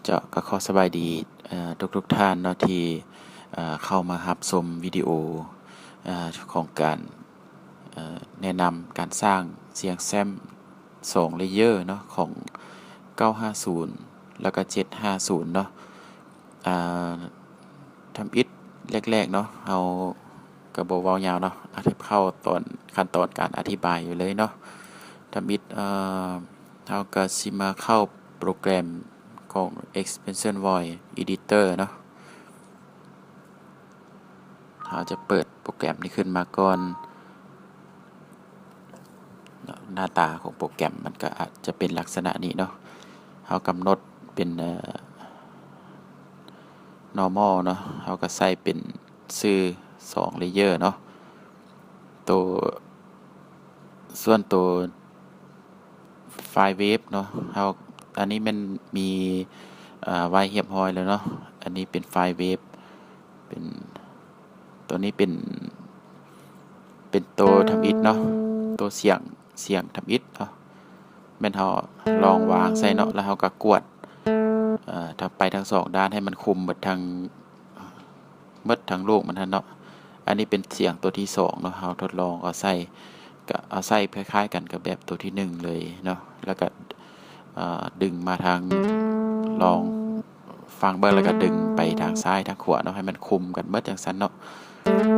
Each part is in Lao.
ເຈົ້າ ກໍຂໍສະບາຍດີ ເອີ ທຸກໆທ່ານເນາະ ທີ່ ເອີ ເຂົ້າມາຮັບຊົມວິດີໂອ ເອີ ຂອງການ ເອີ ແນະນຳການສ້າງສຽງແຊມສອງເລເຢີເນາະ ຂອງເກົ້າຫ້າສູນ ແລ້ວກໍເຈັດຫ້າສູນເນາະ. ອາ ທຳອິດແລກໆເນາະ ເຮົາກໍບໍ່ເວົ້າຍາວເນາະ ອາ ເຂົ້າຕອນ ຂັ້ນຕອນການອະທິບາຍຢູ່ເລີຍເນາະ. ທຳອິດ ເອີ ເຮົາກໍຊິມາເຂົ້າໂປຣແກຣມຂອງ Expansion Voice Editor ເນາະ. ເຮົາຈະເປີດໂປຣແກຣມນີ້ຂຶ້ນມາກ່ອນເນາະ. ໜ້າຕາຂອງໂປຣແກຣມມັນກໍອາດຈະເປັນລັກສະນະນີ້ເນາະ. ເຮົາກຳນົດເປັນ ເອີ normal ເນາະ. ເຮົາກໍໃສ່ເປັນຊື່ສອງເລເຢີເນາະ. ໂຕ ສ່ວນໂຕ ໄຟລ໌ເວບເນາະ ເຮົາ ອັນນີ້ແມ່ນມີ ເອີ ໄວ້ຮຽບຮ້ອຍແລ້ວເນາະ. ອັນນີ້ເປັນໄຟລ໌ເວບ ເປັນ ໂຕນີ້ເປັນ ເປັນໂຕທຳອິດເນາະ ໂຕສຽງ ສຽງທຳອິດເນາະ. ແມ່ນເຮົາລອງວາງໃສ່ເນາະ ແລ້ວເຮົາກໍກວດ ເອີ ທັງໄປທັງສອງດ້ານໃຫ້ມັນຄຸມເບິດທັງ ເໝິດທັງລູກມັນຫັ້ນເນາະ. ອັນນີ້ເປັນສຽງຕົວທີສອງເນາະ ເຮົາທົດລອງເອົາໃສ່ ກະເອົາໃສ່ຄ້າຍໆກັນກັບແບບຕົວທີໜຶ່ງເລີຍເນາະ. ແລ້ວກະ ເອີ ດຶງມາທາງ ລອງຟັງເບິ່ງ ແລ້ວກະດຶງໄປທາງຊ້າຍທາງຂວາເນາະ ໃຫ້ມັນຄຸມກັນເໝິດຈັ່ງຊັ້ນເນາະ.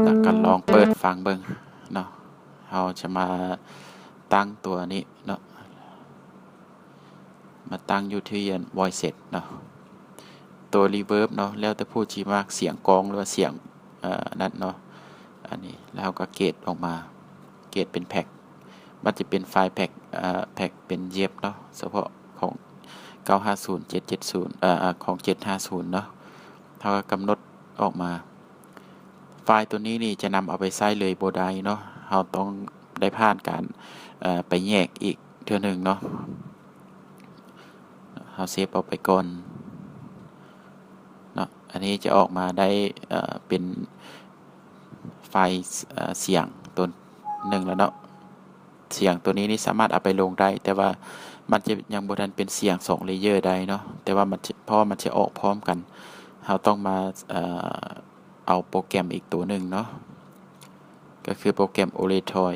ແລ້ວກະລອງເປີດຟັງເບິ່ງເນາະ. ເຮົາຈະມາຕັ້ງຕົວນີ້ເນາະ ມາຕັ້ງຢູ່ທີ່ອັນ voice set ເນາະ. ຕົວ reverb ເນາະ ແລ້ວແຕ່ຜູ້ຊິມັກສຽງກອງ ຫຼືວ່າສຽງ ເອີ ນັ້ນເນາະ. ອັນນີ້ ແລ້ວເຮົາກໍເກດອອກມາ ເກດເປັນແພັກ ມັນຈະເປັນໄຟລ໌ແພັກ ເອີ ແພັກເປັນ zip ເນາະ ສະເພາະຂອງເກົ້າຫ້າສູນ ເຈັດເຈັດສູນ ເອີ ຂອງເຈັດຫ້າສູນເນາະ. ເຮົາກໍກຳນົດອອກມາ ໄຟລ໌ຕົວນີ້ນີ້ຈະນຳເອົາໄປໃຊ້ເລີຍບໍ່ໄດ້ເນາະ ເຮົາຕ້ອງໄດ້ຜ່ານການ ເອີ ໄປແຍກອີກເທື່ອໜຶ່ງເນາະ. ເຮົາເຊບອອກໄປກ່ອນເນາະ. ອັນນີ້ຈະອອກມາໄດ້ ເອີ ເປັນໄຟລ໌ ເອີ ສຽງຕົວໜຶ່ງແລ້ວເນາະ. ສຽງຕົວນີ້ນີ້ສາມາດເອົາໄປລົງໄດ້ ແຕ່ວ່າມັນຈະຍັງບໍ່ທັນເປັນສຽງສອງເລເຢີໄດ້ເນາະ ແຕ່ວ່າມັນຈະ ເພາະວ່າມັນຈະອອກພ້ອມກັນ. ເຮົາຕ້ອງມາ ເອີ ເອົາໂປຣແກຣມອີກຕົວໜຶ່ງເນາະ ກໍຄືໂປຣແກຣມ Audio Toy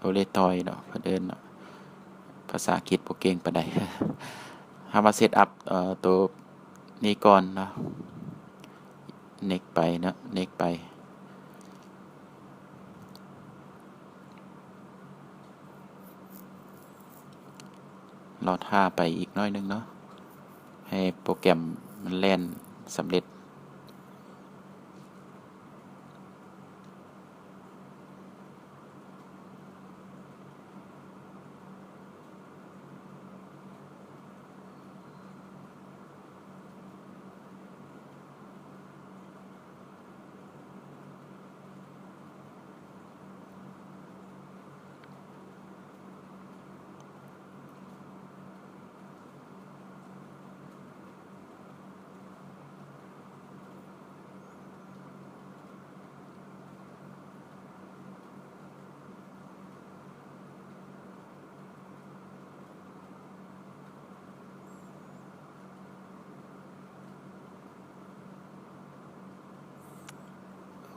Audio Toy ເນາະ ເພິ່ນເອີ້ນເນາະ ພາສາອັງກິດບໍ່ເກັ່ງປານໃດ. ເຮົາມາເຊັດອັບ ເອີ ໂຕນີ້ກ່ອນເນາະ next ໄປເນາະ next ໄປ. ລໍຖ້າໄປອີກໜ້ອຍໜຶ່ງເນາະ ໃຫ້ໂປຣແກຣມມັນແລ່ນສຳເລັດ.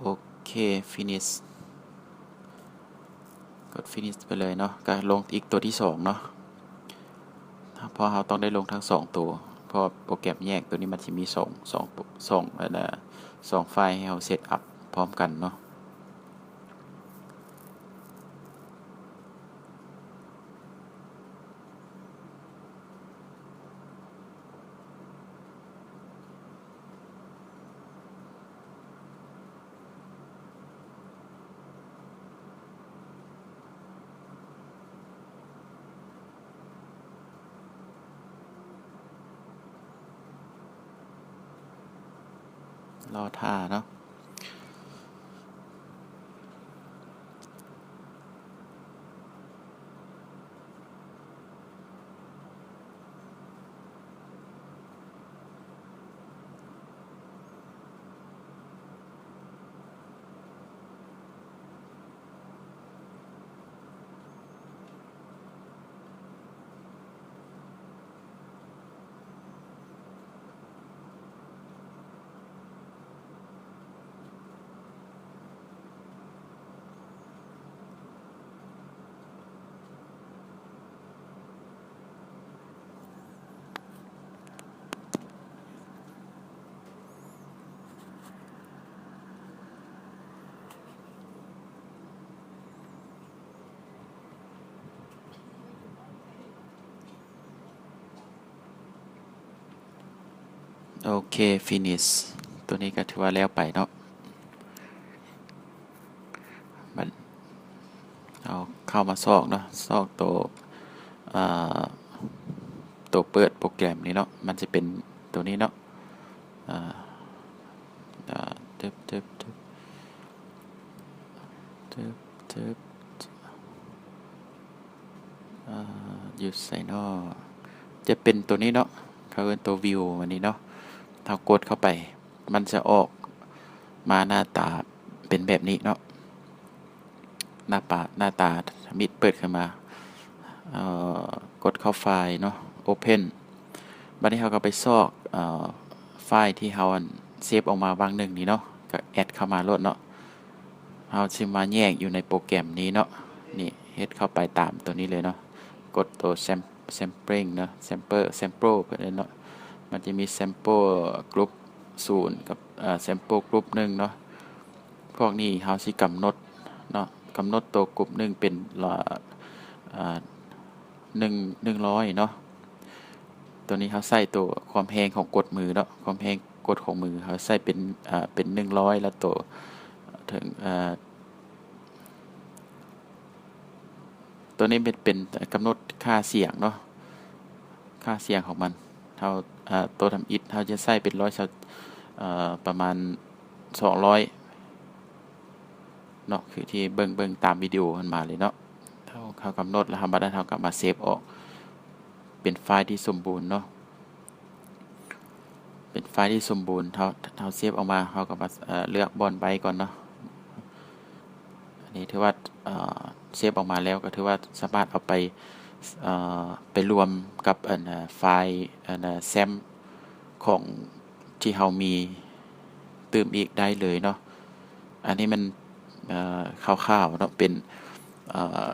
ໂອເຄ finish ກົດ finish ໄປເລີຍເນາະ ກະລົງອີກຕົວທີສອງເນາະ ເພາະເຮົາຕ້ອງໄດ້ລົງທັງສອງຕົວ ເພາະໂປຣແກຣມແຍກຕົວນີ້ມັນຊິມີສອງ ສອງ ສອງ ອັນນະ ສອງໄຟລ໌ໃຫ້ເຮົາເຊັດອັບພ້ອມກັນເນາະ. ລໍຖ້າເນາະ. ໂ ໂອເຄ finish ໂຕນີ້ກໍຖືວ່າແລ້ວໄປເນາະ. ບັດເຮົາເຂົ້າມາຊອກເນາະ ຊອກໂຕ ເອີ ໂຕເປີດໂປຣແກຣມນີ້ເນາະ ມັນຈະເປັນໂຕນີ້ເນາະ. ເອີ ເອີ ຕຶບ ຕຶບ ຕຶບ ຕຶບ ຕຶບ ເອີ ຢູ່ໃສເນາະ? ຈະເປັນໂຕນີ້ເນາະ ເຂົາເອີ້ນໂຕ view ອັນນີ້ເນາະ. ເຮົາກົດເຂົ້າໄປ ມັນຈະອອກມາໜ້າຕາເປັນແບບນີ້ເນາະ. ໜ້າປາ ໜ້າຕາທຳອິດເປີດຂຶ້ນມາ ເອີ ກົດເຂົ້າໄຟລ໌ເນາະ open. ບັດນີ້ເຮົາກໍໄປຊອກ ເອີ ໄຟລ໌ທີ່ເຮົາ ອັນ ເຊບອອກມາຫວ່າງໜຶ່ງນີ້ເນາະ ກໍແອັດເຂົ້າມາໂລດເນາະ. ເຮົາຊິມາແຍກຢູ່ໃນໂປຣແກຣມນີ້ເນາະ ນີ້ ເຮັດເຂົ້າໄປຕາມໂຕນີ້ເລີຍເນາະ. ກົດໂຕ sam- sampling ເນາະ sample sample ເພິ່ນເອີ້ນເນາະ. ມັນຈະມີ sample group ສູນ ກັບ ເອີ sample group ໜຶ່ງເນາະ. ພວກນີ້ເຮົາຊິກຳນົດເນາະ ກຳນົດໂຕ group ໜຶ່ງເປັນ ເອີ ໜຶ່ງ ໜຶ່ງຮ້ອຍເນາະ. ໂຕນີ້ເຮົາໃສ່ໂຕຄວາມແຮງຂອງກົດມືເນາະ ຄວາມແຮງກົດຂອງມື ເຮົາໃສ່ເປັນ ເອີ ເປັນໜຶ່ງຮ້ອຍ ແລ້ວໂຕເຖິງ ເອີ ໂຕນີ້ເປັນ ເປັນກຳນົດຄ່າສຽງເນາະ ຄ່າສຽງຂອງມັນ. ເຮົາ ເອີ ໂຕທຳອິດເຮົາຈະໃສ່ເປັນຮ້ອຍ ເອີ ປະມານສອງຮ້ອຍເນາະ ຄືທີ່ເບິ່ງ ເບິ່ງຕາມວິດີໂອຫັ້ນມາເລີຍເນາະ. ເຮົາ ເຮົາກຳນົດແລ້ວ ເຮົາ ບັດນັ້ນເຮົາກໍມາເຊບອອກເປັນໄຟລ໌ທີ່ສົມບູນເນາະ. ເປັນໄຟລ໌ທີ່ສົມບູນ ເຮົາ ເຮົາເຊບອອກມາ ເຮົາກໍມາ ເອີ ເລືອກບ່ອນໄວ້ກ່ອນເນາະ. ອັນນີ້ຖືວ່າ ເອີ ເຊບອອກມາແລ້ວ ກໍຖືວ່າສາມາດເອົາໄປ ເອີ ໄປລວມກັບ ອັນ ໄຟລ໌ ອັນ SAM ຂອງທີ່ເຮົາມີຕື່ມອີກໄດ້ເລີຍເນາະ. ອັນນີ້ມັນ ເອີ ຄ່າວໆເນາະ ເປັນ ເອີ